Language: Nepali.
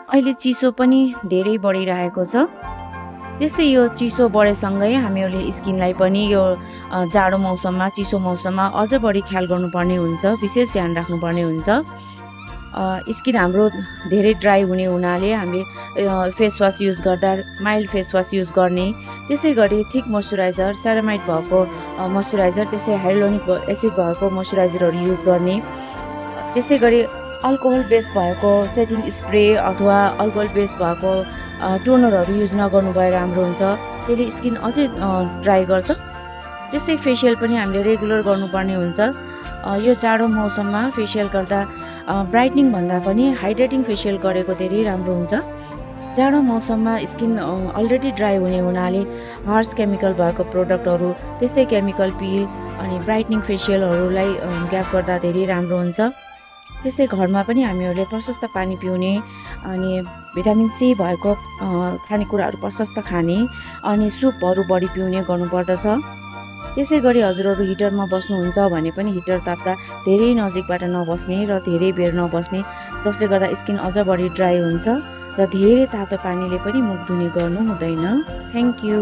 अहिले चिसो पनि धेरै बढिरहेको छ। त्यस्तै यो चिसो बढेसँगै हामीहरूले स्किनलाई पनि यो जाडो मौसममा, चिसो मौसममा अझ बढी ख्याल गर्नुपर्ने हुन्छ, विशेष ध्यान राख्नुपर्ने हुन्छ। स्किन हाम्रो धेरै ड्राई हुने हुनाले हामीले फेसवास युज गर्दा माइल्ड फेसवास युज गर्ने, त्यसै गरी थिक मोइस्चराइजर, सेरामाइड भएको मोइस्चराइजर, त्यस्तै हाइलुरोनिक एसिड भएको मोइस्चराइजरहरू युज गर्ने। त्यस्तै गरी अल्कोहल बेस भएको सेटिङ स्प्रे अथवा अल्कोहल बेस भएको टोनरहरू युज नगर्नु भए राम्रो हुन्छ, त्यसले स्किन अझै ड्राई गर्छ। त्यस्तै फेसियल पनि हामीले रेगुलर गर्नुपर्ने हुन्छ। यो जाडो मौसममा फेसियल गर्दा ब्राइटनिङ भन्दा पनि हाइड्रेटिङ फेसियल गरेको धेरै राम्रो हुन्छ। जाडो मौसममा स्किन अलरेडी ड्राई हुने हुनाले हार्स केमिकल भएको प्रोडक्टहरू, त्यस्तै केमिकल पिल अनि ब्राइटनिङ फेसियलहरूलाई ग्याप गर्दा धेरै राम्रो हुन्छ। त्यस्तै घरमा पनि हामीहरूले प्रशस्त पानी पिउने अनि भिटामिन सी भएको खानेकुराहरू प्रशस्त खाने अनि सुपहरू बढी पिउने गर्नुपर्दछ। त्यसै गरी हजुरहरू हिटरमा बस्नुहुन्छ भने पनि हिटर ताप्दा धेरै नजिकबाट नबस्ने र धेरै बेर नबस्ने, जसले गर्दा स्किन अझ बढी ड्राई हुन्छ र धेरै तातो पानीले पनि मुख धुने गर्नु हुँदैन। Thank you.